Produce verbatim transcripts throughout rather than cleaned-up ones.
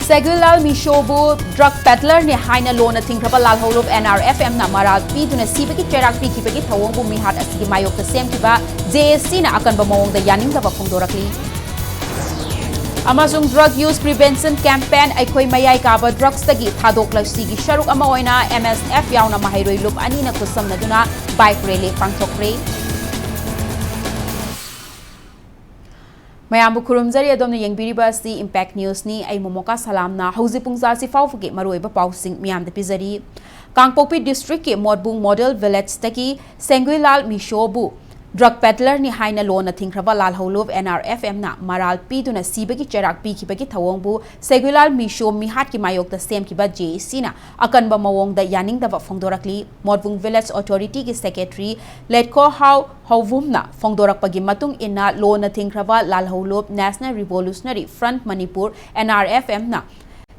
ꯁꯦꯒꯨꯏꯂꯥꯜ ꯃꯤꯁꯣꯕꯨ drug ꯄꯦꯗꯂꯔꯅꯤ ꯍꯥꯏꯅ ꯂꯣꯟꯅ ꯊꯤꯡꯈ꯭ꯔꯕ ꯂꯥꯜꯍꯧꯂꯨꯞ ꯑꯦꯟ ꯑꯥꯔ ꯑꯦꯐ ꯑꯦꯝꯅ ꯃꯔꯥꯜ ꯄꯤꯗꯨꯅ ꯁꯤꯕꯒꯤ ꯆꯩꯔꯥꯛ ꯄꯤꯈꯤꯕꯒꯤ ꯊꯧꯑꯣꯡꯕꯨ ꯃꯤꯍꯥꯠ ꯑꯁꯤꯒꯤ ꯃꯥꯌꯣꯛꯇ ꯁꯦꯝꯈꯤꯕ ꯖꯦ ꯑꯦꯁ ꯁꯤꯅ ꯑꯀꯟꯕ ꯃꯑꯣꯡꯗ ꯌꯥꯅꯤꯡꯗꯕ ꯐꯣꯡꯗꯣꯔꯛꯂꯤ꯫ ꯑꯃꯁꯨꯡ ꯗ꯭ꯔꯒ ꯌꯨꯁ ꯄ꯭ꯔꯤꯚꯦꯟꯁꯟ ꯀꯦꯝꯄꯦꯟ ꯑꯩꯈꯣꯏ ꯃꯌꯥꯏ ꯀꯥꯕ ꯗ꯭ꯔꯒꯁꯇꯒꯤ ꯊꯥꯗꯣꯛꯂꯁꯤꯒꯤ ꯁꯔꯨꯛ ꯑꯃ ꯑꯣꯏꯅ ꯑꯦꯝ ꯑꯦꯁ ꯑꯦꯐ ꯌꯥꯎꯅ ꯃꯍꯩꯔꯣꯏ ꯂꯨꯞ ꯑꯅꯤꯅ ꯈꯨꯠꯁꯝꯅꯗꯨꯅ ꯕꯥꯏꯛ ꯔꯦꯂꯤ ꯄꯥꯡꯊꯣꯛꯈ꯭ꯔꯦ꯫ ꯃꯌꯥꯝꯕꯨ ꯈꯨꯔꯨꯝꯖꯔꯤ꯫ ꯑꯗꯣꯝꯅ ꯌꯦꯡꯕꯤꯔꯤꯕ ꯑꯁꯤ ꯏꯝꯄꯦꯛ ꯅ꯭ꯌꯨꯁꯅꯤ꯫ ꯑꯩ ꯃꯣꯃꯣꯀꯥ ꯁꯂꯥꯝꯅ ꯍꯧꯖꯤꯛ ꯄꯨꯡ ꯆꯥꯁꯤ ꯐꯥꯎꯕꯒꯤ ꯃꯔꯨꯑꯣꯏꯕ ꯄꯥꯎꯁꯤꯡ ꯃꯤꯌꯥꯝꯗ ꯄꯤꯖꯔꯤ꯫ ꯀꯥꯡꯄꯣꯛꯄꯤ ꯗꯤꯁꯇ꯭ꯔꯤꯛꯀꯤ ꯃꯣꯠꯕꯨꯡ ꯃꯣꯗꯦꯜ ꯚꯤꯂꯦꯖꯇꯒꯤ ꯁꯦꯡꯒꯨꯏꯂꯥꯜ ꯃꯤꯁꯣꯕꯨ ꯗ꯭ꯔꯒ ꯄꯦꯗꯂꯔꯅꯤ ꯍꯥꯏꯅ ꯂꯣꯟꯅ ꯊꯤꯡꯈ꯭ꯔꯕ ꯂꯥꯜꯍꯧꯂꯨꯞ ꯑꯦꯟ ꯑꯥꯔ ꯑꯦꯐ ꯑꯦꯝꯅ ꯃꯔꯥꯜ ꯄꯤꯗꯨꯅ ꯁꯤꯕꯒꯤ ꯆꯩꯔꯥꯛ ꯄꯤꯈꯤꯕꯒꯤ ꯊꯧꯑꯣꯡꯕꯨ ꯁꯦꯒꯨꯏꯂꯥꯜ ꯃꯤꯁꯣ ꯃꯤꯍꯥꯠꯀꯤ ꯃꯥꯌꯣꯛꯇ ꯁꯦꯝꯈꯤꯕ ꯖꯦ ꯑꯦ ꯁꯤꯅ ꯑꯀꯟꯕ ꯃꯑꯣꯡꯗ ꯌꯥꯅꯤꯡꯗꯕ ꯐꯣꯡꯗꯣꯔꯛꯂꯤ꯫ ꯃꯣꯠꯕꯨꯡ ꯚꯤꯂꯦꯖ ꯑꯣꯊꯣꯔꯤꯇꯤꯒꯤ ꯁꯦꯀ꯭ꯔꯦꯇꯔꯤ ꯂꯦꯠꯀꯣ ꯍꯥꯎ ꯍꯧꯕꯨꯝꯅ ꯐꯣꯡꯗꯣꯔꯛꯄꯒꯤ ꯃꯇꯨꯡ ꯏꯟꯅ, ꯂꯣꯟꯅ ꯊꯤꯡꯈ꯭ꯔꯕ ꯂꯥꯜꯍꯧꯂꯨꯞ National Revolutionary Front Manipur, N R F ꯑꯦꯝꯅ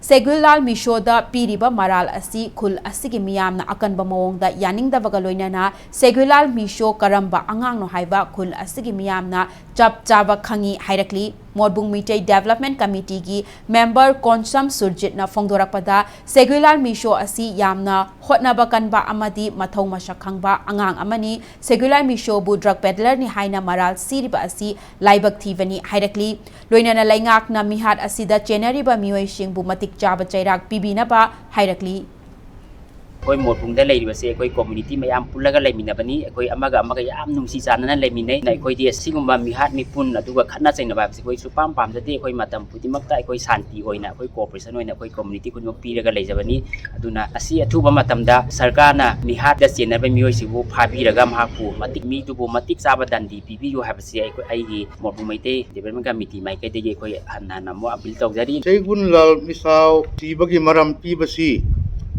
ꯁꯦꯒꯨꯏꯂꯥꯜ ꯃꯤꯁꯣꯗ ꯄꯤꯔꯤꯕ ꯃꯔꯥꯜ ꯑꯁꯤ ꯈꯨꯜ ꯑꯁꯤꯒꯤ ꯃꯤꯌꯥꯝꯅ ꯑꯀꯟꯕ ꯃꯑꯣꯡꯗ ꯌꯥꯅꯤꯡꯗꯕꯒ ꯂꯣꯏꯅꯅ ꯁꯦꯒꯨꯏꯂꯥꯜ ꯃꯤꯁꯣ ꯀꯔꯝꯕ ꯑꯉꯥꯡꯅꯣ ꯍꯥꯏꯕ ꯈꯨꯜ ꯑꯁꯤꯒꯤ ꯃꯤꯌꯥꯝꯅ ꯆꯞ ꯆꯥꯕ ꯈꯪꯏ ꯍꯥꯏꯔꯛꯂꯤ꯫ ꯃꯣꯠꯕꯨꯡ ꯃꯤꯇꯩ ꯗꯦꯕꯂꯞꯃꯦꯟ ꯀꯃꯤꯇꯤꯒꯤ ꯃꯦꯝꯕꯔ ꯀꯣꯟꯁꯝ ꯁꯨꯔꯖꯤꯠꯅ ꯐꯣꯡꯗꯣꯔꯛꯄꯗ, ꯁꯦꯒꯨꯏꯂꯥꯜ ꯃꯤꯁꯣ ꯑꯁꯤ ꯌꯥꯝꯅ ꯍꯣꯠꯅꯕ ꯀꯟꯕ ꯑꯃꯗꯤ ꯃꯊꯧ ꯃꯁꯛ ꯈꯪꯕ ꯑꯉꯥꯡ ꯑꯃꯅꯤ꯫ ꯁꯦꯒꯨꯏꯂꯥꯜ ꯃꯤꯁꯣꯕꯨ ꯗ꯭ꯔꯒ ꯄꯦꯗꯂꯔꯅꯤ ꯍꯥꯏꯅ ꯃꯔꯥꯜ ꯁꯤꯔꯤꯕ ꯑꯁꯤ ꯂꯥꯏꯕꯛ ꯊꯤꯕꯅꯤ ꯍꯥꯏꯔꯛꯂꯤ꯫ ꯂꯣꯏꯅꯅ ꯂꯩꯉꯥꯛꯅ ꯃꯤꯍꯥꯠ ꯑꯁꯤꯗ ꯆꯦꯟꯅꯔꯤꯕ ꯃꯤꯑꯣꯏꯁꯤꯡꯕꯨ ꯃꯇꯤꯛ ꯆꯥꯕ ꯆꯩꯔꯥꯛ ꯄꯤꯕꯤꯅꯕ ꯍꯥꯏꯔꯛꯂꯤ꯫ ꯑꯩꯈꯣꯏ ꯃꯣꯠꯕꯨꯡꯗ ꯂꯩꯔꯤꯕꯁꯦ ꯑꯩꯈꯣꯏ ꯀꯝꯃ꯭ꯌꯨꯅꯤꯇꯤ ꯃꯌꯥꯝ ꯄꯨꯜꯂꯒ ꯂꯩꯃꯤꯟꯅꯕꯅꯤ꯫ ꯑꯩꯈꯣꯏ ꯑꯃꯒ ꯑꯃꯒ ꯌꯥꯝ ꯅꯨꯡꯁꯤ ꯆꯥꯟꯅꯅ ꯂꯩꯃꯤꯟꯅꯩ꯫ ꯑꯩꯈꯣꯏꯗꯤ ꯑꯁꯤꯒꯨꯝꯕ ꯃꯤꯍꯥꯠ ꯃꯤꯄꯨꯟ ꯑꯗꯨꯒ ꯈꯠꯅ ꯆꯩꯅꯕ ꯍꯥꯏꯕꯁꯤ ꯑꯩꯈꯣꯏ ꯁꯨꯄꯥꯝ ꯄꯥꯝꯖꯗꯦ꯫ ꯑꯩꯈꯣꯏ ꯃꯇꯝ ꯈꯨꯗꯤꯡꯃꯛꯇ ꯑꯩꯈꯣꯏ ꯁꯥꯟꯇꯤ ꯑꯣꯏꯅ ꯑꯩꯈꯣꯏ ꯀꯣꯑꯣꯄꯔꯦꯁꯟ ꯑꯣꯏꯅ ꯑꯩꯈꯣꯏ ꯀꯝꯃ꯭ꯌꯨꯅꯤꯇꯤ ꯈꯨꯗꯤꯡꯃꯛ ꯄꯤꯔꯒ ꯂꯩꯖꯕꯅꯤ꯫ ꯑꯗꯨꯅ ꯑꯁꯤ ꯑꯊꯨꯕ ꯃꯇꯝꯗ ꯁꯔꯀꯥꯔꯅ ꯃꯤꯍꯥꯠꯇ ꯆꯦꯟꯅꯕ ꯃꯤꯑꯣꯏꯁꯤꯕꯨ ꯐꯥꯕꯤꯔꯒ ꯃꯍꯥꯛꯄꯨ ꯃꯇꯤꯛ, ꯃꯤꯗꯨꯕꯨ ꯃꯇꯤꯛ ꯆꯥꯕ ꯗꯟꯗꯤ ꯄꯤꯕꯤꯌꯨ ꯍꯥꯏꯕꯁꯤ ꯑꯩꯈꯣꯏ, ꯑꯩꯒꯤ ꯃꯣꯠꯕꯨꯡ ꯃꯩꯇꯩ ꯗꯤꯕꯦꯂꯞꯃꯦꯟ ꯀꯃꯤꯇꯤ ꯃꯥꯏꯀꯩꯗꯒꯤ ꯑꯩꯈꯣꯏ ꯍꯟꯅ ꯍꯟꯅ ꯑꯃꯨꯛ ꯑꯄꯤꯜ ꯇꯧꯖꯔꯤ꯫ ꯁꯦꯒꯨꯟꯂꯥꯜ ꯃꯤꯁꯥꯎ ꯁꯤꯕꯒꯤ ꯃꯔꯝ ꯄꯤꯕꯁꯤ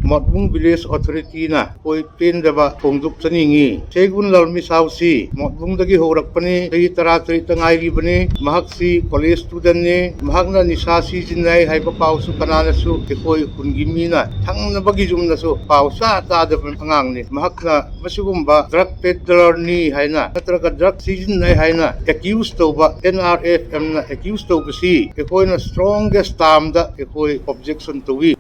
ꯃꯣꯠꯕꯨꯡ ꯚꯤꯂꯦꯖ ꯑꯣꯊꯣꯔꯤꯇꯤꯅ ꯑꯩꯈꯣꯏ ꯄꯦꯟꯗꯕ ꯐꯣꯡꯗꯣꯛꯆꯅꯤꯡꯉꯤ꯫ ꯁꯦꯒꯨꯟ ꯂꯥꯜꯃꯤꯁꯥꯎꯁꯤ ꯃꯣꯠꯕꯨꯡꯗꯒꯤ ꯍꯧꯔꯛꯄꯅꯤ, ꯆꯍꯤ ꯇꯔꯥ ꯇꯔꯦꯠꯇ ꯉꯥꯏꯔꯤꯕꯅꯤ꯫ ꯃꯍꯥꯛꯁꯤ ꯀꯣꯂꯦꯖ ꯁ꯭ꯇꯨꯗꯦꯟꯅꯤ꯫ ꯃꯍꯥꯛꯅ ꯅꯤꯁꯥ ꯁꯤꯖꯤꯟꯅꯩ ꯍꯥꯏꯕ ꯄꯥꯎꯁꯨ ꯀꯅꯥꯅꯁꯨ ꯑꯩꯈꯣꯏ ꯈꯨꯟꯒꯤ ꯃꯤꯅ ꯊꯪꯅꯕꯒꯤ ꯌꯨꯝꯗꯁꯨ ꯄꯥꯎ ꯆꯥ ꯇꯥꯗꯕ ꯑꯉꯥꯡꯅꯤ꯫ ꯃꯍꯥꯛꯅ ꯃꯁꯤꯒꯨꯝꯕ ꯗ꯭ꯔꯒ ꯄꯦꯗꯂꯔꯅꯤ ꯍꯥꯏꯅ ꯅꯠꯇ꯭ꯔꯒ ꯗ꯭ꯔꯒ ꯁꯤꯖꯤꯟꯅꯩ ꯍꯥꯏꯅ ꯑꯦꯀ꯭ꯌꯨꯁ ꯇꯧꯕ, ꯑꯦꯟ ꯑꯥꯔ ꯑꯦꯐ ꯑꯦꯝꯅ ꯑꯦꯀ꯭ꯌꯨꯁ ꯇꯧꯕꯁꯤ ꯑꯩꯈꯣꯏꯅ ꯁ꯭ꯇꯔꯣꯡꯒꯦꯁ ꯇꯥꯔꯝꯗ ꯑꯩꯈꯣꯏ ꯑꯣꯕꯖꯦꯛꯁꯟ ꯇꯧꯏ꯫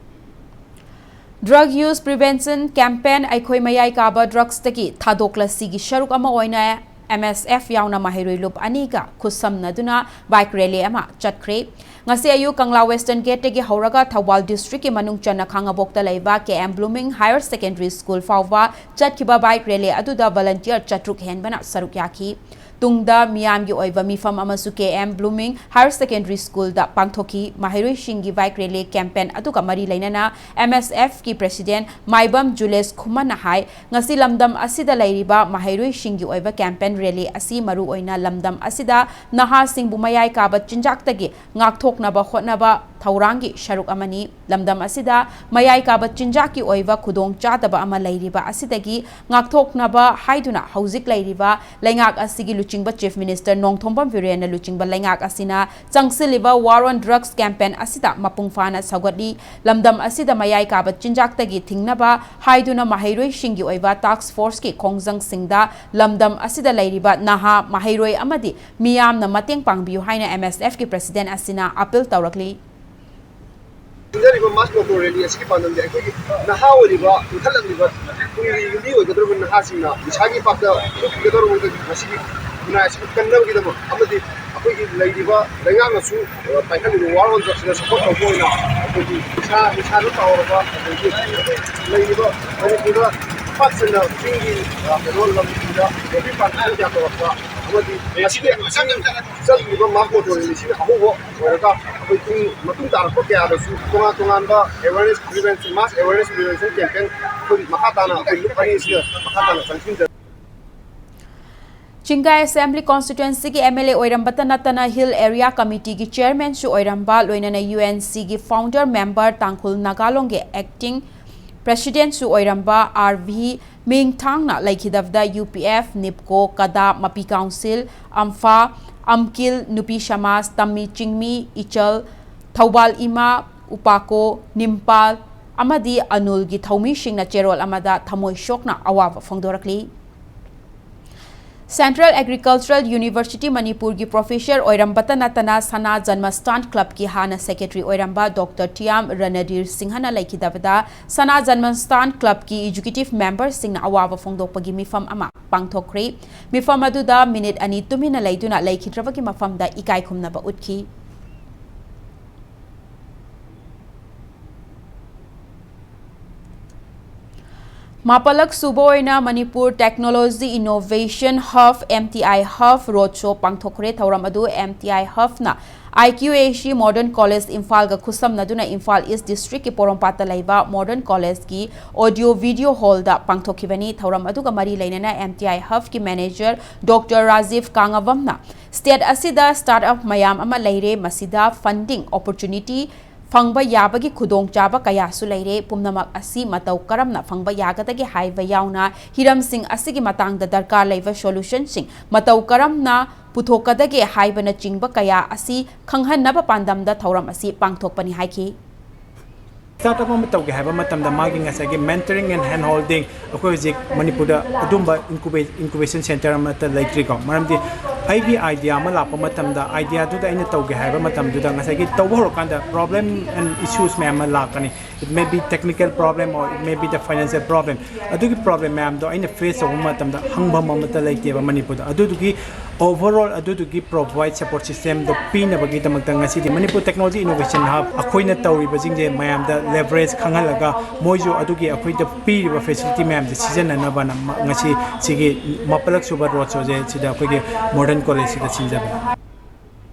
Drug Use Prevention Campaign, ꯑꯩꯈꯣꯏ ꯃꯌꯥꯏ ꯀꯥꯕ ꯗ꯭ꯔꯒꯁꯇꯒꯤ ꯊꯥꯗꯣꯛꯂꯁꯤꯒꯤ ꯁꯔꯨꯛ ꯑꯃ ꯑꯣꯏꯅ ꯑꯦꯝ ꯑꯦꯁ ꯑꯦꯐ ꯌꯥꯎꯅ ꯃꯍꯩꯔꯣꯏ ꯂꯨꯞ ꯑꯅꯤꯒ ꯈꯨꯠꯁꯝꯅꯗꯨꯅ ꯕꯥꯏꯛ ꯔꯦꯂꯤ ꯑꯃ ꯆꯠꯈ꯭ꯔꯦ꯫ ꯉꯁꯤ ꯑꯌꯨꯛ ꯀꯪꯂꯥ ꯋꯦꯁꯇꯔꯟ ꯒꯦꯠꯇꯒꯤ ꯍꯧꯔꯒ ꯊꯧꯕꯥꯜ ꯗꯤꯁꯇ꯭ꯔꯤꯛꯀꯤ ꯃꯅꯨꯡ ꯆꯟꯅ ꯈꯥꯉꯕꯣꯛꯇ ꯂꯩꯕ K M blooming higher secondary school ꯐꯥꯎꯕ ꯆꯠꯈꯤꯕ ꯕꯥꯏꯛ ꯔꯦꯂꯤ ꯑꯗꯨꯗ ꯚꯣꯂꯟꯇꯤꯌꯔ ꯆꯥꯇ꯭ꯔꯨꯛ ꯍꯦꯟꯕꯅ ꯁꯔꯨꯛ ꯌꯥꯈꯤ꯫ ꯇꯨꯡꯗ ꯃꯤꯌꯥꯝꯒꯤ ꯑꯣꯏꯕ ꯃꯤꯐꯝ ꯑꯃꯁꯨ ꯀꯦ ꯑꯦꯝ ꯕ꯭ꯂꯨꯃꯤꯡ ꯍꯥꯌꯔ ꯁꯦꯀꯦꯟꯗꯔꯤ ꯁ꯭ꯀꯨꯜꯗ ꯄꯥꯡꯊꯣꯛꯈꯤ꯫ ꯃꯍꯩꯔꯣꯏꯁꯤꯡꯒꯤ ꯕꯥꯏꯛ ꯔꯦꯂꯤ ꯀꯦꯝꯄꯦꯟ ꯑꯗꯨꯒ ꯃꯔꯤ ꯂꯩꯅꯅ ꯑꯦꯝ ꯑꯦꯁ ꯑꯦꯐꯀꯤ ꯄ꯭ꯔꯦꯁꯤꯗꯦꯟ ꯃꯥꯏꯕꯝ ꯖꯨꯂꯦꯁ ꯈꯨꯃꯟꯅ ꯍꯥꯏ, ꯉꯁꯤ ꯂꯝꯗꯝ ꯑꯁꯤꯗ ꯂꯩꯔꯤꯕ ꯃꯍꯩꯔꯣꯏꯁꯤꯡꯒꯤ ꯑꯣꯏꯕ ꯀꯦꯝꯄꯦꯟ ꯔꯦꯂꯤ ꯑꯁꯤ ꯃꯔꯨꯑꯣꯏꯅ ꯂꯝꯗꯝ ꯑꯁꯤꯗ ꯅꯍꯥꯁꯤꯡꯕꯨ ꯃꯌꯥꯏ ꯀꯥꯕ ꯆꯤꯟꯖꯥꯛꯇꯒꯤ ꯉꯥꯛꯊꯣꯛꯅꯕ ꯍꯣꯠꯅꯕ ꯊꯧꯔꯥꯡꯒꯤ ꯁꯔꯨꯛ ꯑꯃꯅꯤ꯫ ꯂꯝꯗꯝ ꯑꯁꯤꯗ ꯃꯌꯥꯏ ꯀꯥꯕ ꯆꯤꯟꯖꯥꯛꯀꯤ ꯑꯣꯏꯕ ꯈꯨꯗꯣꯡ ꯆꯥꯗꯕ ꯑꯃ ꯂꯩꯔꯤꯕ ꯑꯁꯤꯗꯒꯤ ꯉꯥꯛꯊꯣꯛꯅꯕ ꯍꯥꯏꯗꯨꯅ ꯍꯧꯖꯤꯛ ꯂꯩꯔꯤꯕ ꯂꯩꯉꯥꯛ ꯑꯁꯤꯒꯤ ꯂꯨꯆꯤꯡꯕ ꯆꯤꯐ ꯃꯤꯅꯤꯁꯇꯔ ꯅꯣꯡꯊꯣꯝꯕꯝ ꯕꯤꯔꯦꯟꯅ ꯂꯨꯆꯤꯡꯕ ꯂꯩꯉꯥꯛ ꯑꯁꯤꯅ ꯆꯪꯁꯤꯜꯂꯤꯕ ꯋꯥꯔ ꯑꯣꯟ ꯗ꯭ꯔꯒꯁ ꯀꯦꯝꯄꯦꯟ ꯑꯁꯤꯗ ꯃꯄꯨꯡ ꯐꯥꯅ ꯁꯧꯒꯠꯂꯤ꯫ ꯂꯝꯗꯝ ꯑꯁꯤꯗ ꯃꯌꯥꯏ ꯀꯥꯕ ꯆꯤꯟꯖꯥꯛꯇꯒꯤ ꯊꯤꯡꯅꯕ ꯍꯥꯏꯗꯨꯅ ꯃꯍꯩꯔꯣꯏꯁꯤꯡꯒꯤ ꯑꯣꯏꯕ ꯇꯥꯛꯁ ꯐꯣꯔꯁꯀꯤ ꯈꯣꯡꯖꯪꯁꯤꯡꯗ ꯂꯝꯗꯝ ꯑꯁꯤꯗ ꯂꯩꯔꯤꯕ ꯅꯍꯥ, ꯃꯍꯩꯔꯣꯏ ꯑꯃꯗꯤ ꯃꯤꯌꯥꯝꯅ ꯃꯇꯦꯡ ꯄꯥꯡꯕꯤꯌꯨ ꯍꯥꯏꯅ ꯑꯦꯝ ꯑꯦꯁ ꯑꯦꯐꯀꯤ ꯄ꯭ꯔꯦꯁꯤꯗꯦꯟ ꯑꯁꯤꯅ ꯑꯄꯤꯜ ꯇꯧꯔꯛꯂꯤ꯫ ꯁꯤꯟꯖꯔꯤꯕ ꯃꯥꯁ ꯃꯣꯇꯣꯔ ꯔꯦꯂꯤ ꯑꯁꯤꯒꯤ ꯄꯥꯟꯗꯝꯗꯤ ꯑꯩꯈꯣꯏꯒꯤ ꯅꯍꯥ ꯑꯣꯏꯔꯤꯕ, ꯏꯟꯈꯠꯂꯛꯂꯤꯕ ꯇꯨꯡꯒꯤ ꯌꯨꯝꯕꯤ ꯑꯣꯏꯒꯗꯧꯔꯤꯕ ꯅꯍꯥꯁꯤꯡꯅ ꯅꯤꯁꯥꯒꯤ ꯄꯥꯞꯇ ꯆꯨꯞꯈꯤꯒꯗꯧꯔꯕ ꯃꯁꯤꯒꯤ ꯈꯨꯟꯅꯥꯏ ꯑꯁꯤꯕꯨ ꯀꯟꯅꯕꯒꯤꯗꯃꯛ ꯑꯃꯗꯤ ꯑꯩꯈꯣꯏꯒꯤ ꯂꯩꯔꯤꯕ ꯂꯩꯉꯥꯛꯅꯁꯨ, ꯑ, ꯄꯥꯏꯈꯠꯂꯤꯕ ꯋꯥꯔ ꯑꯣꯟ ꯗ꯭ꯔꯒꯁꯤꯗ ꯁꯄꯣꯔꯠ ꯇꯧꯕ ꯑꯣꯏꯅ ꯑꯩꯈꯣꯏꯒꯤ ꯅꯤꯁꯥ, ꯅꯤꯁꯥꯗ ꯇꯥꯎꯔꯕ ꯑꯗꯒꯤ ꯑꯩꯈꯣꯏ ꯂꯩꯔꯤꯕ ꯃꯅꯤꯄꯨꯔꯗ ꯄꯥꯛ ꯁꯟꯅ ꯆꯤꯡꯒꯤ, ꯑ, ꯀꯩꯅꯣ ꯂꯝꯁꯤꯡꯗ ꯅꯨꯄꯤ ꯄꯥꯟꯊꯣꯛꯄ ꯀꯌꯥ ꯇꯧꯔꯛꯄ ꯑꯃꯗꯤ ꯉꯁꯤꯒꯤ ꯆꯠꯂꯤꯕ ꯃꯥꯁ ꯃꯣꯇꯣꯔ ꯔꯦꯂꯤꯁꯤꯅ ꯑꯍꯧꯕ ꯑꯣꯏꯔꯒ ꯑꯩꯈꯣꯏ ꯇꯨꯡ, ꯃꯇꯨꯡ ꯇꯥꯔꯛꯄ ꯀꯌꯥꯗꯁꯨ ꯇꯣꯉꯥꯟ ꯇꯣꯉꯥꯟꯕ awareness prevention, mass awareness prevention campaign ꯑꯩꯈꯣꯏ ꯃꯈꯥ ꯇꯥꯅ ꯑꯩꯈꯣꯏ ꯂꯨꯞ ꯑꯅꯤ ꯑꯁꯤꯅ ꯃꯈꯥ ꯇꯥꯅ ꯆꯪꯁꯤꯟꯖꯔꯤ꯫ ꯆꯤꯡꯒꯥꯏ ꯑꯦꯁꯦꯝꯕ꯭ꯂꯤ ꯀꯣꯟꯁꯇꯤꯇ꯭ꯋꯦꯟꯁꯤꯒꯤ ꯑꯦꯝ ꯑꯦꯜ ꯑꯦ ꯑꯣꯏꯔꯝꯕꯇ ꯅꯠꯇꯅ ꯍꯤꯜ ꯑꯦꯔꯤꯌꯥ ꯀꯃꯤꯇꯤꯒꯤ ꯆꯤꯌꯔꯃꯦꯟꯁꯨ ꯑꯣꯏꯔꯝꯕ, ꯂꯣꯏꯅꯅ ꯌꯨ ꯑꯦꯟ ꯁꯤꯒꯤ ꯐꯥꯎꯟꯗꯔ ꯃꯦꯝꯕꯔ ꯇꯥꯡꯈꯨꯜ ꯅꯥꯒꯥꯂꯣꯡꯒꯤ ꯑꯦꯛꯇꯤꯡ ꯄ꯭ꯔꯦꯁꯤꯗꯦꯟꯠꯁꯨ ꯑꯣꯏꯔꯝꯕ ꯑꯥꯔ ꯚꯤ ꯃꯤꯡꯊꯥꯡꯅ ꯂꯩꯈꯤꯗꯕꯗ ꯌꯨ ꯄꯤ ꯑꯦꯐ, ꯅꯤꯞꯀꯣ, ꯀꯗꯥ, ꯃꯄꯤ ꯀꯥꯎꯟꯁꯤꯜ, ꯑꯝꯐꯥ, ꯑꯝꯀꯤꯜ, ꯅꯨꯄꯤ ꯁꯃꯥꯖ, ꯇꯝꯃꯤ ꯆꯤꯡꯃꯤ, ꯏꯆꯜ, ꯊꯧꯕꯥꯜ ꯏꯃꯥ, ꯎꯄꯥꯀꯣ, ꯅꯤꯝꯄꯥꯜ ꯑꯃꯗꯤ ꯑꯅꯨꯜꯒꯤ ꯊꯧꯃꯤꯁꯤꯡꯅ ꯆꯦꯔꯣꯜ ꯑꯃꯗ ꯊꯃꯣꯏ ꯁꯣꯛꯅ ꯑꯋꯥꯕ ꯐꯣꯡꯗꯣꯔꯛꯂꯤ꯫ Central Agricultural University ꯃꯅꯤꯄꯨꯔꯒꯤ ꯄ꯭ꯔꯣꯐꯦꯁꯔ ꯑꯣꯏꯔꯝꯕꯇ ꯅꯠꯇꯅ ꯁꯅꯥ ꯖꯟꯃꯁ꯭ꯇꯥꯟ ꯀ꯭ꯂꯕꯀꯤ ꯍꯥꯟꯅ ꯁꯦꯀ꯭ꯔꯦꯇꯔꯤ ꯑꯣꯏꯔꯝꯕ ꯗꯣꯛꯇꯔ ꯇꯤꯌꯥꯝ ꯔꯅꯙꯤꯔ ꯁꯤꯡꯍꯅ ꯂꯩꯈꯤꯗꯕꯗ ꯁꯅꯥ ꯖꯟꯃꯁ꯭ꯇꯥꯟ ꯀ꯭ꯂꯕꯀꯤ ꯑꯦꯛꯖꯤꯀ꯭ꯌꯨꯇꯤꯚ ꯃꯦꯝꯕꯔꯁꯤꯡꯅ ꯑꯋꯥꯕ ꯐꯣꯡꯗꯣꯛꯄꯒꯤ ꯃꯤꯐꯝ ꯑꯃ ꯄꯥꯡꯊꯣꯛꯈ꯭ꯔꯦ꯫ ꯃꯤꯐꯝ ꯑꯗꯨꯗ ꯃꯤꯅꯤꯠ ꯑꯅꯤ ꯇꯨꯃꯤꯟꯅ ꯂꯩꯗꯨꯅ ꯂꯩꯈꯤꯗ꯭ꯔꯕꯒꯤ ꯃꯐꯝꯗ ꯏꯀꯥꯏ ꯈꯨꯝꯅꯕ ꯎꯠꯈꯤ꯫ ꯃꯥꯄꯜꯂꯛ ꯁꯨꯕ ꯑꯣꯏꯅ Manipur Technology Innovation Hub, M T I Hub, road show ꯄꯥꯡꯊꯣꯛꯈ꯭ꯔꯦ꯫ ꯊꯧꯔꯝ ꯑꯗꯨ M T I Hubꯅ I Q A C Modern College ꯏꯝꯐꯥꯜꯒ ꯈꯨꯠꯁꯝꯅꯗꯨꯅ ꯏꯝꯐꯥꯜ ꯏꯁ꯭ꯠ ꯗꯤꯁꯇ꯭ꯔꯤꯛꯀꯤ ꯄꯣꯔꯣꯝꯄꯥꯠꯇ ꯂꯩꯕ ꯃꯣꯗꯔꯟ ꯀꯣꯂꯦꯖꯀꯤ ꯑꯣꯗꯤꯑꯣ ꯚꯤꯗꯤꯑꯣ ꯍꯣꯜꯗ ꯄꯥꯡꯊꯣꯛꯈꯤꯕꯅꯤ꯫ ꯊꯧꯔꯝ ꯑꯗꯨꯒ ꯃꯔꯤ ꯂꯩꯅꯅ M T I Hubꯀꯤ ꯃꯦꯅꯦꯖꯔ ꯗꯣꯛꯇꯔ ꯔꯥꯖꯤꯚ ꯀꯥꯉꯕꯝꯅ ꯁ꯭ꯇꯦꯠ ꯑꯁꯤꯗ ꯁ꯭ꯇꯥꯔꯠ ꯑꯞ ꯃꯌꯥꯝ ꯑꯃ ꯂꯩꯔꯦ, ꯃꯁꯤꯗ ꯐꯟꯗꯤꯡ ꯑꯣꯄꯣꯔꯆꯨꯅꯤꯇꯤ ꯐꯪꯕ ꯌꯥꯕꯒꯤ ꯈꯨꯗꯣꯡꯆꯥꯕ ꯀꯌꯥꯁꯨ ꯂꯩꯔꯦ꯫ ꯄꯨꯝꯅꯃꯛ ꯑꯁꯤ ꯃꯇꯧ ꯀꯔꯝꯅ ꯐꯪꯕ ꯌꯥꯒꯗꯒꯦ ꯍꯥꯏꯕ ꯌꯥꯎꯅ ꯍꯤꯔꯝꯁꯤꯡ ꯑꯁꯤꯒꯤ ꯃꯇꯥꯡꯗ ꯗꯔꯀꯥꯔ ꯂꯩꯕ ꯁꯣꯂꯨꯁꯟꯁꯤꯡ ꯃꯇꯧ ꯀꯔꯝꯅ ꯄꯨꯊꯣꯛꯀꯗꯒꯦ ꯍꯥꯏꯕꯅꯆꯤꯡꯕ ꯀꯌꯥ ꯑꯁꯤ ꯈꯪꯍꯟꯅꯕ ꯄꯥꯟꯗꯝꯗ ꯊꯧꯔꯝ ꯑꯁꯤ ꯄꯥꯡꯊꯣꯛꯄꯅꯤ ꯍꯥꯏꯈꯤ꯫ ꯁ꯭ꯇꯥꯔꯠ ꯑꯞ ꯑꯃ ꯇꯧꯒꯦ ꯍꯥꯏꯕ ꯃꯇꯝꯗ ꯃꯥꯒꯤ ꯉꯁꯥꯏꯒꯤ mentoring and hand holding, ꯑꯩꯈꯣꯏ ꯍꯧꯖꯤꯛ ꯃꯅꯤꯄꯨꯔꯗ ꯑꯗꯨꯝꯕ incubation centre ꯑꯃꯠꯇ ꯂꯩꯇ꯭ꯔꯤꯀꯣ꯫ ꯃꯔꯝꯗꯤ ꯑꯩꯒꯤ idea ꯑꯃ ꯂꯥꯛꯄ ꯃꯇꯝꯗ, ideaꯗꯨꯗ ꯑꯩꯅ ꯇꯧꯒꯦ ꯍꯥꯏꯕ ꯃꯇꯝꯗꯨꯗ ꯉꯁꯥꯏꯒꯤ ꯇꯧꯕ ꯍꯧꯔꯀꯥꯟꯗ problem and issues ꯃꯌꯥꯝ ꯑꯃ ꯂꯥꯛꯀꯅꯤ꯫ It may be technical problem or it may be the financial problem. ꯑꯗꯨꯒꯤ problem ꯃꯌꯥꯝꯗꯣ ꯑꯩꯅ face ꯇꯧꯕ ꯃꯇꯝꯗ ꯍꯪꯐꯝ ꯑꯃꯠꯇ ꯂꯩꯇꯦꯕ ꯃꯅꯤꯄꯨꯔꯗ꯫ ꯑꯗꯨꯗꯨꯒꯤ overall ꯑꯗꯨꯗꯨꯒꯤ provide support systemꯗꯣ ꯄꯤꯅꯕꯒꯤꯗꯃꯛꯇ ꯉꯁꯤꯗꯤ Manipur Technology Innovation Hub ꯑꯩꯈꯣꯏꯅ ꯇꯧꯔꯤꯕꯁꯤꯡꯁꯦ ꯃꯌꯥꯝꯗ leverage ꯈꯪꯍꯜꯂꯒ ꯃꯣꯏꯁꯨ ꯑꯗꯨꯒꯤ ꯑꯩꯈꯣꯏꯗ ꯄꯤꯔꯤꯕ facility ꯃꯌꯥꯝꯁꯦ ꯁꯤꯖꯤꯟꯅꯅꯕꯅ ꯉꯁꯤ ꯁꯤꯒꯤ ꯃꯥꯄꯜꯂꯛ ꯁꯨꯕ road showꯁꯦ ꯁꯤꯗ ꯑꯩꯈꯣꯏꯒꯤ ꯃꯣꯗꯔꯟ ꯀꯣꯂꯦꯖꯁꯤꯗ ꯁꯤꯟꯖꯕꯅꯤ꯫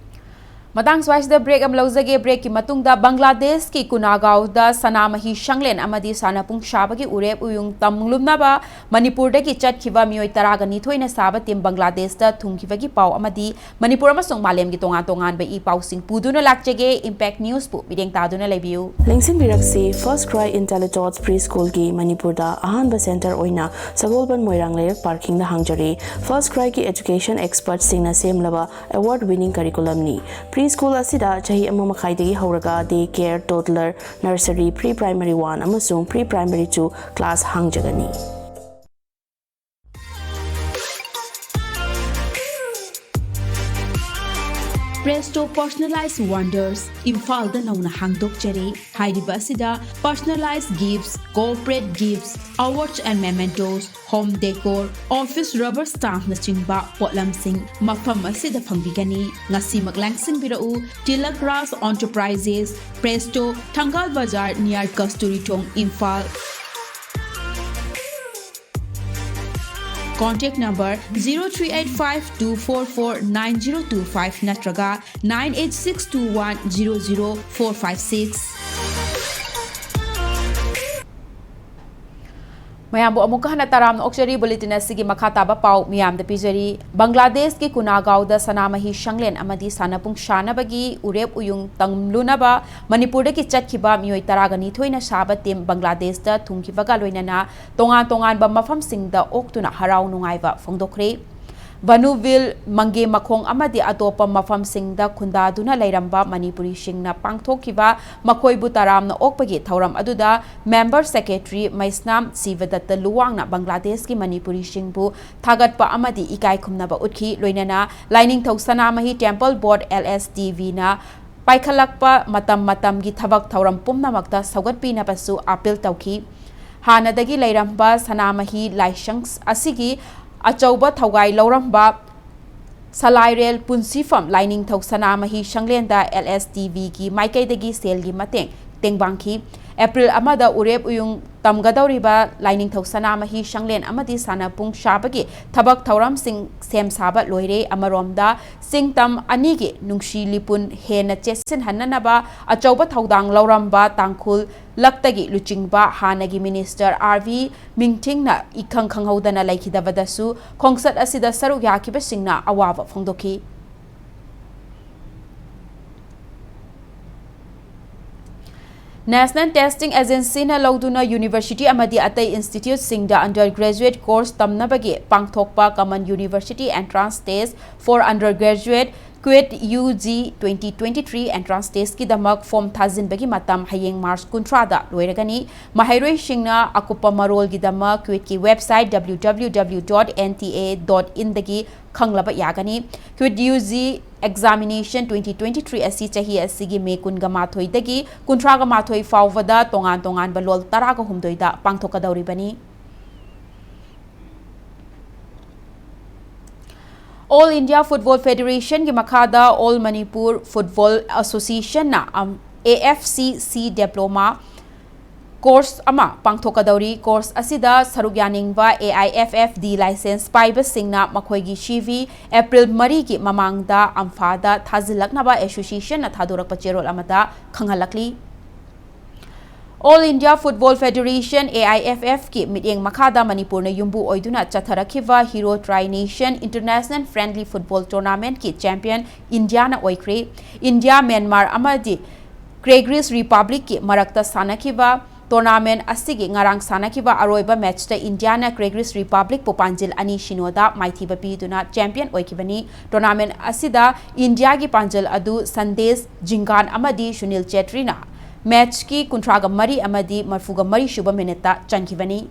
ꯃꯇꯥꯡ ꯁ꯭ꯋꯥꯏꯁꯤꯗ ꯕ꯭ꯔꯦꯛ ꯑꯃ ꯂꯧꯖꯒꯦ꯫ ꯕ꯭ꯔꯦꯛꯀꯤ ꯃꯇꯨꯡꯗ ꯕꯪꯒ꯭ꯂꯥꯗꯦꯁꯀꯤ ꯀꯨꯅꯥꯒꯥꯎꯗ ꯁꯅꯥꯃꯍꯤ ꯁꯪꯂꯦꯟ ꯑꯃꯗꯤ ꯁꯥꯟꯅꯄꯨꯡ ꯁꯥꯕꯒꯤ ꯎꯔꯦꯞ ꯎꯌꯨꯡ ꯇꯝꯂꯨꯝꯅꯕ ꯃꯅꯤꯄꯨꯔꯗꯒꯤ ꯆꯠꯈꯤꯕ ꯃꯤꯑꯣꯏ ꯇꯔꯥꯒ ꯅꯤꯊꯣꯏꯅ ꯁꯥꯕ ꯇꯤꯝ ꯕꯪꯒ꯭ꯂꯥꯗꯦꯁꯇ ꯊꯨꯡꯈꯤꯕꯒꯤ ꯄꯥꯎ ꯑꯃꯗꯤ ꯃꯅꯤꯄꯨꯔ ꯑꯃꯁꯨꯡ ꯃꯥꯂꯦꯝꯒꯤ ꯇꯣꯉꯥꯟ ꯇꯣꯉꯥꯟꯕ ꯏ ꯄꯥꯎꯁꯤꯡ ꯄꯨꯗꯨꯅ ꯂꯥꯛꯆꯒꯦ꯫ Impact Newsꯄꯨ ꯃꯤꯠꯌꯦꯡ ꯇꯥꯗꯨꯅ ꯂꯩꯕꯤꯌꯨ꯫ ꯂꯦꯡꯁꯤꯟꯕꯤꯔꯛꯁꯤ, First Cry Intellitot Preschoolꯒꯤ ꯃꯅꯤꯄꯨꯔꯗ ꯑꯍꯥꯟꯕ ꯁꯦꯟꯇꯔ ꯑꯣꯏꯅ ꯁꯒꯣꯜꯕꯟ ꯃꯣꯏꯔꯥꯡ ꯂꯩꯔꯛ ꯄꯥꯔꯀꯤꯡꯗ ꯍꯥꯡꯖꯔꯤ꯫ First Cryꯒꯤ education expertꯁꯤꯡꯅ ꯁꯦꯝꯂꯕ award winning curriculumꯅꯤ꯫ Preschool ꯑꯁꯤꯗ ꯆꯍꯤ ꯑꯃ ꯃꯈꯥꯏꯗꯒꯤ ꯍꯧꯔꯒ day care, toddler, nursery, pre primary one ꯑꯃꯁꯨꯡ pre primary two class ꯍꯥꯡꯖꯒꯅꯤ꯫ Presto Personalized Wonders ꯏꯝꯐꯥꯜꯗ ꯅꯧꯅ ꯍꯥꯡꯗꯣꯛꯆꯔꯤ꯫ ꯍꯥꯏꯔꯤꯕ ꯑꯁꯤꯗ personalized gifts, corporate gifts, awards and mementos, home decor, office rubber stampꯅꯆꯤꯡꯕ ꯄꯣꯠꯂꯝꯁꯤꯡ ꯃꯐꯝ ꯑꯁꯤꯗ ꯐꯪꯕꯤꯒꯅꯤ꯫ ꯉꯁꯤꯃꯛ ꯂꯦꯡꯁꯤꯟꯕꯤꯔꯛꯎ꯫ Tilak Raj Enterprises, Presto, ꯊꯪꯒꯥꯜ ꯕꯖꯥꯔ, near ꯀꯁꯇꯨꯔꯤ ꯊꯣꯡ, Imphal. Contact number zero three eight five two four four nine zero two five ꯅꯠꯇ꯭ꯔꯒ nine eight six two one zero zero four five six꯫ ꯃꯌꯥꯝꯕꯨ ꯑꯃꯨꯛꯀ ꯍꯟꯅ ꯇꯔꯥꯝꯅ ꯑꯣꯛꯆꯔꯤ꯫ Bulletin ꯑꯁꯤꯒꯤ ꯃꯈꯥ ꯇꯥꯕ ꯄꯥꯎ ꯃꯤꯌꯥꯝꯗ ꯄꯤꯖꯔꯤ꯫ ꯕꯪꯒ꯭ꯂꯥꯗꯦꯁꯀꯤ ꯀꯨꯅꯥꯒꯥꯎꯗ ꯁꯅꯥꯃꯍꯤ ꯁꯪꯂꯦꯟ ꯑꯃꯗꯤ ꯁꯥꯟꯅꯄꯨꯡ ꯁꯥꯟꯅꯕꯒꯤ ꯎꯔꯦꯞ ꯎꯌꯨꯡ ꯇꯝꯂꯨꯅꯕ ꯃꯅꯤꯄꯨꯔꯗꯒꯤ ꯆꯠꯈꯤꯕ ꯃꯤꯑꯣꯏ ꯇꯔꯥꯒ ꯅꯤꯊꯣꯏꯅ ꯁꯥꯕ ꯇꯤꯝ ꯕꯪꯒ꯭ꯂꯥꯗꯦꯁꯇ ꯊꯨꯡꯈꯤꯕꯒ ꯂꯣꯏꯅꯅ ꯇꯣꯉꯥꯟ ꯇꯣꯉꯥꯟꯕ ꯃꯐꯝꯁꯤꯡꯗ ꯑꯣꯛꯇꯨꯅ ꯍꯔꯥꯎ ꯅꯨꯡꯉꯥꯏꯕ ꯐꯣꯡꯗꯣꯛꯈ꯭ꯔꯦ꯫ ꯚꯅꯨꯚꯤꯜ, ꯃꯪꯒꯦ ꯃꯈꯣꯡ ꯑꯃꯗꯤ ꯑꯇꯣꯞꯄ ꯃꯐꯝꯁꯤꯡꯗ ꯈꯨꯟꯗꯥꯗꯨꯅ ꯂꯩꯔꯝꯕ ꯃꯅꯤꯄꯨꯔꯤꯁꯤꯡꯅ ꯄꯥꯡꯊꯣꯛꯈꯤꯕ ꯃꯈꯣꯏꯕꯨ ꯇꯔꯥꯝꯅ ꯑꯣꯛꯄꯒꯤ ꯊꯧꯔꯝ ꯑꯗꯨꯗ member secretary ꯃꯩꯁꯅꯥꯝ ꯁꯤꯕꯗꯠꯇ ꯂꯨꯋꯥꯡꯅ ꯕꯪꯒ꯭ꯂꯥꯗꯦꯁꯀꯤ ꯃꯅꯤꯄꯨꯔꯤꯁꯤꯡꯕꯨ ꯊꯥꯒꯠꯄ ꯑꯃꯗꯤ ꯏꯀꯥꯏ ꯈꯨꯝꯅꯕ ꯎꯠꯈꯤ꯫ ꯂꯣꯏꯅꯅ ꯂꯥꯏꯅꯤꯡꯊꯧ ꯁꯅꯥꯃꯍꯤ Temple Board, L S T V ꯅ ꯄꯥꯏꯈꯠꯂꯛꯄ ꯃꯇꯝ ꯃꯇꯝꯒꯤ ꯊꯕꯛ ꯊꯧꯔꯝ ꯄꯨꯝꯅꯃꯛꯇ ꯁꯧꯒꯠꯄꯤꯅꯕꯁꯨ appeal ꯇꯧꯈꯤ꯫ ꯍꯥꯟꯅꯗꯒꯤ ꯂꯩꯔꯝꯕ ꯁꯅꯥꯃꯍꯤ ꯂꯥꯏꯁꯪ ꯑꯁꯤꯒꯤ ꯑꯆꯧꯕ ꯊꯧꯒꯥꯏ ꯂꯧꯔꯝꯕ ꯁꯂꯥꯏꯔꯦꯜ ꯄꯨꯟꯁꯤꯐꯝ ꯂꯥꯏꯅꯤꯡꯊꯧ ꯁꯅꯥꯃꯍꯤ ꯁꯪꯂꯦꯟꯗ L S T V ꯒꯤ ꯃꯥꯏꯀꯩꯗꯒꯤ ꯁꯦꯜꯒꯤ ꯃꯇꯦꯡ ꯇꯦꯡꯕꯥꯡꯈꯤ꯫ ꯑꯦꯄ꯭ꯔꯤꯜ ꯑꯃꯗ ꯎꯔꯦꯞ ꯎꯌꯨꯡ ꯇꯝꯒꯗꯧꯔꯤꯕ ꯂꯥꯏꯅꯤꯡꯊꯧ ꯁꯅꯥꯃꯍꯤ ꯁꯪꯂꯦꯟ ꯑꯃꯗꯤ ꯁꯥꯟꯅꯄꯨꯡ ꯁꯥꯕꯒꯤ ꯊꯕꯛ ꯊꯧꯔꯝꯁꯤꯡ ꯁꯦꯝ ꯁꯥꯕ ꯂꯣꯏꯔꯦ꯫ ꯑꯃꯔꯣꯝꯗ ꯁꯤꯡꯇꯝ ꯑꯅꯤꯒꯤ ꯅꯨꯡꯁꯤ ꯂꯤꯄꯨꯟ ꯍꯦꯟꯅ ꯆꯦꯠꯁꯤꯟꯍꯟꯅꯅꯕ ꯑꯆꯧꯕ ꯊꯧꯗꯥꯡ ꯂꯧꯔꯝꯕ ꯇꯥꯡꯈꯨꯜ ꯂꯛꯇꯒꯤ ꯂꯨꯆꯤꯡꯕ ꯍꯥꯟꯅꯒꯤ ꯃꯤꯅꯤꯁꯇꯔ ꯑꯥꯔ ꯚꯤ ꯃꯤꯡꯊꯤꯡꯅ ꯏꯈꯪ ꯈꯪꯍꯧꯗꯅ ꯂꯩꯈꯤꯗꯕꯗꯁꯨ ꯈꯣꯡꯆꯠ ꯑꯁꯤꯗ ꯁꯔꯨꯛ ꯌꯥꯈꯤꯕꯁꯤꯡꯅ ꯑꯋꯥꯕ ꯐꯣꯡꯗꯣꯛꯈꯤ꯫ National Testing Agencyꯅ ꯂꯧꯗꯨꯅ ꯌꯨꯅꯤꯚꯔꯁꯤꯇꯤ ꯑꯃꯗꯤ ꯑꯇꯩ ꯏꯟꯁꯇꯤꯇ꯭ꯌꯨꯠꯁꯤꯡꯗ undergraduate course ꯇꯝꯅꯕꯒꯤ ꯄꯥꯡꯊꯣꯛꯄ Common University Entrance Test for Undergraduate, CUET U G twenty twenty three entrance testꯀꯤꯗꯃꯛ form ꯊꯥꯖꯤꯟꯕꯒꯤ ꯃꯇꯝ ꯍꯌꯦꯡ March ꯀꯨꯟꯊ꯭ꯔꯥꯗ ꯂꯣꯏꯔꯒꯅꯤ꯫ ꯃꯍꯩꯔꯣꯏꯁꯤꯡꯅ ꯑꯀꯨꯞꯄ ꯃꯔꯣꯜꯒꯤꯗꯃꯛ ꯀ꯭ꯋꯤꯠꯀꯤ website W W W dot N T A dot inꯗꯒꯤ ꯈꯪꯂꯕ ꯌꯥꯒꯅꯤ꯫ CUET U G examination twenty twenty three ꯑꯁꯤ ꯆꯍꯤ ꯑꯁꯤꯒꯤ ꯃꯦ ꯀꯨꯟꯒ ꯃꯥꯊꯣꯏꯗꯒꯤ ꯀꯨꯟꯊ꯭ꯔꯥꯒ ꯃꯥꯊꯣꯏ ꯐꯥꯎꯕꯗ ꯇꯣꯉꯥꯟ ꯇꯣꯉꯥꯟꯕ ꯂꯣꯜ ꯇꯔꯥꯒ ꯍꯨꯝꯗꯣꯏꯗ ꯄꯥꯡꯊꯣꯛꯀꯗꯧꯔꯤꯕꯅꯤ꯫ All India Football Federationꯒꯤ ꯃꯈꯥꯗ All Manipur Football Associationꯅ, ꯑꯝ, A F C C diploma course ꯑꯃ ꯄꯥꯡꯊꯣꯛꯀꯗꯧꯔꯤ꯫ Course ꯑꯁꯤꯗ ꯁꯔꯨꯛ ꯌꯥꯅꯤꯡꯕ A I F F D license ꯄꯥꯏꯕꯁꯤꯡꯅ ꯃꯈꯣꯏꯒꯤ C V April ꯃꯔꯤꯒꯤ ꯃꯃꯥꯡꯗ ꯑꯝꯐꯥꯗ ꯊꯥꯖꯤꯜꯂꯛꯅꯕ associationꯅ ꯊꯥꯗꯣꯔꯛꯄ ꯆꯦꯔꯣꯜ ꯑꯃꯗ ꯈꯪꯍꯜꯂꯛꯂꯤ꯫ All India Football Federation, A I F Fꯀꯤ ꯃꯤꯠꯌꯦꯡ ꯃꯈꯥꯗ ꯃꯅꯤꯄꯨꯔꯅ ꯌꯨꯝꯕꯨ ꯑꯣꯏꯗꯨꯅ ꯆꯠꯊꯔꯛꯈꯤꯕ Hero Tri Nation International Friendly Football Tournamentꯀꯤ champion ꯏꯟꯗꯤꯌꯥꯅ ꯑꯣꯏꯈ꯭ꯔꯦ꯫ ꯏꯟꯗꯤꯌꯥ, ꯃ꯭ꯌꯥꯟꯃꯥꯔ ꯑꯃꯗꯤ ꯀ꯭ꯔꯦꯒ꯭ꯔꯤꯁ ꯔꯤꯄꯕ꯭ꯂꯤꯛꯀꯤ ꯃꯔꯛꯇ ꯁꯥꯟꯅꯈꯤꯕ tournament ꯑꯁꯤꯒꯤ ꯉꯔꯥꯡ ꯁꯥꯟꯅꯈꯤꯕ ꯑꯔꯣꯏꯕ matchꯇ ꯏꯟꯗꯤꯌꯥꯅ ꯀ꯭ꯔꯦꯒ꯭ꯔꯤꯁ ꯔꯤꯄꯕ꯭ꯂꯤꯛꯄꯨ ꯄꯥꯟꯖꯤꯜ ꯑꯅꯤ ꯁꯤꯅꯣꯗ ꯃꯥꯏꯊꯤꯕ ꯄꯤꯗꯨꯅ champion ꯑꯣꯏꯈꯤꯕꯅꯤ꯫ Tournament ꯑꯁꯤꯗ ꯏꯟꯗꯤꯌꯥꯒꯤ ꯄꯥꯟꯖꯤꯜ ꯑꯗꯨ ꯁꯟꯗꯦꯁ ꯖꯤꯡꯒꯥꯟ ꯑꯃꯗꯤ ꯁꯨꯅꯤꯜ ꯆꯦꯇ꯭ꯔꯤꯅ matchꯀꯤ ꯀꯨꯟꯊ꯭ꯔꯥꯒ ꯃꯔꯤ ꯑꯃꯗꯤ ꯃꯔꯤꯐꯨꯒ ꯃꯔꯤ ꯁꯨꯕ minuteꯇ ꯆꯟꯈꯤꯕꯅꯤ꯫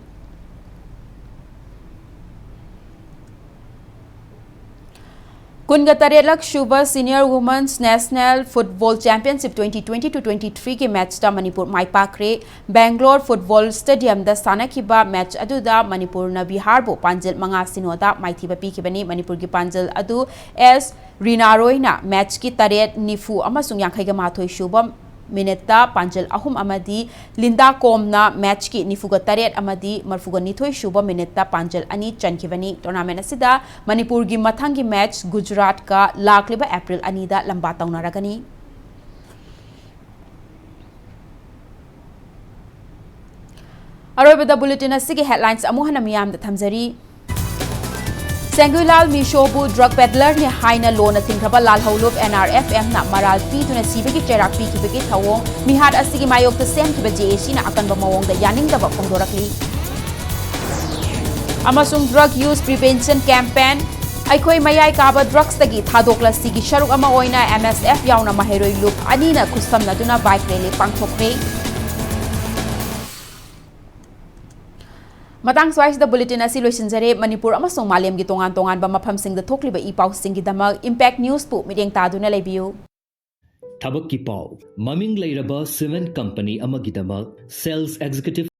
ꯀꯨꯟꯒ ꯇꯔꯦꯠꯂꯛ ꯁꯨꯕ Senior Women's National Football Championship twenty twenty-two twenty-threeꯒꯤ matchꯇ Manipur ꯃꯥꯏ ꯄꯥꯛꯈ꯭ꯔꯦ꯫ Bangalore Football Stadiumꯗ ꯁꯥꯟꯅꯈꯤꯕ match ꯑꯗꯨꯗ ꯃꯅꯤꯄꯨꯔꯅ ꯕꯤꯍꯥꯔꯕꯨ ꯄꯥꯟꯖꯤꯜ ꯃꯉꯥ ꯁꯤꯅꯣꯗ ꯃꯥꯏꯊꯤꯕ ꯄꯤꯈꯤꯕꯅꯤ꯫ ꯃꯅꯤꯄꯨꯔꯒꯤ ꯄꯥꯟꯖꯤꯜ ꯑꯗꯨ ꯑꯦꯁ ꯔꯤꯅꯥꯔꯣꯏꯅ matchꯀꯤ ꯇꯔꯦꯠ, ꯅꯤꯐꯨ ꯑꯃꯁꯨꯡ ꯌꯥꯡꯈꯩꯒ ꯃꯥꯊꯣꯏ ꯁꯨꯕ ꯃꯤꯅꯤꯠꯇ ꯄꯥꯟꯖꯜ ꯑꯍꯨꯝ ꯑꯃꯗꯤ ꯂꯤꯟꯗꯥ ꯀꯣꯝꯅ ꯃꯦꯠꯆꯀꯤ ꯅꯤꯐꯨꯒ ꯇꯔꯦꯠ ꯑꯃꯗꯤ ꯃꯔꯐꯨꯒ ꯅꯤꯊꯣꯏ ꯁꯨꯕ ꯃꯤꯅꯤꯠꯇ ꯄꯥꯟꯖꯜ ꯑꯅꯤ ꯆꯟꯈꯤꯕꯅꯤ꯫ ꯇꯣꯔꯅꯥꯃꯦꯟ ꯑꯁꯤꯗ ꯃꯅꯤꯄꯨꯔꯒꯤ ꯃꯊꯪꯒꯤ ꯃꯦꯠꯆ ꯒꯨꯖꯔꯥꯠꯀ ꯂꯥꯛꯂꯤꯕ ꯑꯦꯄ꯭ꯔꯤꯜ ꯑꯅꯤꯗ ꯂꯝꯕꯥ ꯇꯧꯅꯔꯒꯅꯤ꯫ ꯑꯔꯣꯏꯕꯗ ꯕꯨꯂꯦꯇꯤꯟ ꯑꯁꯤꯒꯤ ꯍꯦꯗꯂꯥꯏꯟꯁ ꯑꯃꯨꯛ ꯍꯟꯅ ꯃꯤꯌꯥꯝꯗ ꯊꯝꯖꯔꯤ꯫ ꯁꯦꯡꯒꯨꯏꯂꯥꯜ ꯃꯤꯁꯣꯕꯨ ꯗ꯭ꯔꯒ ꯄꯦꯗꯂꯔꯅꯤ ꯍꯥꯏꯅ ꯂꯣꯟꯅ ꯊꯤꯡꯈ꯭ꯔꯕ ꯂꯥꯜꯍꯧꯂꯨꯞ ꯑꯦꯟ ꯑꯥꯔ ꯑꯦꯐ ꯑꯦꯝꯅ ꯃꯔꯥꯜ ꯄꯤꯗꯨꯅ ꯁꯤꯕꯒꯤ ꯆꯩꯔꯥꯛ ꯄꯤꯈꯤꯕꯒꯤ ꯊꯧꯑꯣꯡ, ꯃꯤꯍꯥꯠ ꯑꯁꯤꯒꯤ ꯃꯥꯌꯣꯛꯇ ꯁꯦꯝꯈꯤꯕ ꯖꯦ ꯑꯦ ꯁꯤꯅ ꯑꯀꯟꯕ ꯃꯑꯣꯡꯗ ꯌꯥꯅꯤꯡꯗꯕ ꯐꯣꯡꯗꯣꯔꯛꯂꯤ꯫ ꯑꯃꯁꯨꯡ ꯗ꯭ꯔꯒ ꯌꯨꯁ ꯄ꯭ꯔꯤꯚꯦꯟꯁꯟ ꯀꯦꯝꯄꯦꯟ, ꯑꯩꯈꯣꯏ ꯃꯌꯥꯏ ꯀꯥꯕ ꯗ꯭ꯔꯒꯁꯇꯒꯤ ꯊꯥꯗꯣꯛꯂꯁꯤꯒꯤ ꯁꯔꯨꯛ ꯑꯃ ꯑꯣꯏꯅ ꯑꯦꯝ ꯑꯦꯁ ꯑꯦꯐ ꯌꯥꯎꯅ ꯃꯍꯩꯔꯣꯏ ꯂꯨꯞ ꯑꯅꯤꯅ ꯈꯨꯠꯁꯝꯅꯗꯨꯅ ꯕꯥꯏꯛ ꯔꯦꯂꯤ ꯄꯥꯡꯊꯣꯛꯈ꯭ꯔꯦ꯫ ꯃꯇꯥꯡ ꯁ꯭ꯋꯥꯏꯁꯤꯗ ꯕꯨꯂꯦꯇꯤꯟ ꯑꯁꯤ ꯂꯣꯏꯁꯤꯟꯖꯔꯦ꯫ ꯃꯅꯤꯄꯨꯔ ꯑꯃꯁꯨꯡ ꯃꯥꯂꯦꯝꯒꯤ ꯇꯣꯉꯥꯟ ꯇꯣꯉꯥꯟꯕ ꯃꯐꯝꯁꯤꯡꯗ ꯊꯣꯛꯂꯤꯕ ꯏ ꯄꯥꯎꯁꯤꯡꯒꯤꯗꯃꯛ ꯏꯝꯄꯦꯛ ꯅ꯭ꯌꯨꯁꯄꯨ ꯃꯤꯠꯌꯦꯡ ꯇꯥꯗꯨꯅ ꯂꯩꯕꯤꯌꯨ꯫ ꯊꯕꯛꯀꯤ ꯄꯥꯎ꯫ ꯃꯃꯤꯡ ꯂꯩꯔꯕ ꯁꯤꯃꯦꯟꯠ ꯀꯝꯄꯅꯤ ꯑꯃꯒꯤꯗꯃꯛ ꯁꯦꯜꯁ ꯑꯦꯛꯖꯤꯀ꯭ꯌꯨꯇꯤꯚ